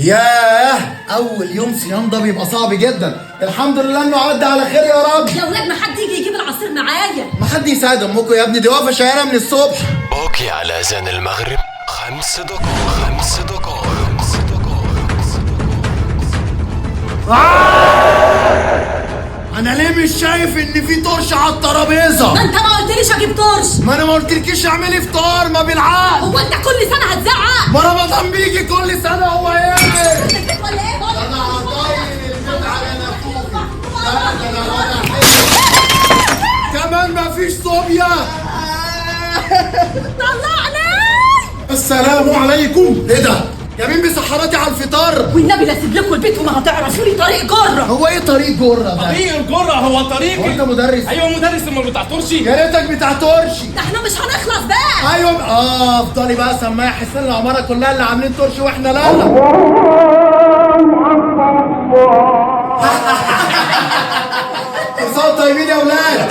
ياه، اول يوم صيام ده بيبقى صعب جدا. الحمد لله انه عدى على خير يا رب. يا ولاد ما حد يجي يجيب العصير معايا. ما حد يساعد امكم يا ابني، دي واقفة شقيانه من الصبح. باقي على أذان المغرب 5 دقائق. 5 دقائق. 5 دقائق. انا ليه مش شايف ان في طرش على الترابيزة؟ ما انت ما قلتليش اجيب طرش. ما انا ما قلتلكيش اعملي فطار، ما بالعقل. هو انت كل سنة هتزعق؟ ما رمضان بيجي كل سنة. هو ايه؟ انت البيت ولا ايه؟ بقول لك انا هطين البيت على نافوخي. لا، ده أنا ولا حاجة. كمان مفيش صوبيا. طلعني. السلام عليكم. ايه ده؟ يا مين بيسحراتي على الفطار؟ والنبي لا اسيب لكم البيت وما هتعرفوا لي طريق جره. هو ايه طريق جرة ده؟ طريق الجرة هو طريق. هو انت مدرس؟ ايوه مدرس، امال بتاع ترشي؟ يا ريتك بتاع ترشي. ده احنا مش هنخلص بقى. ايوه افضلي بقى سماعي حسين العمارة كلها اللي عاملين ترشي واحنا لا. كل سنة طيبين يا ولاد.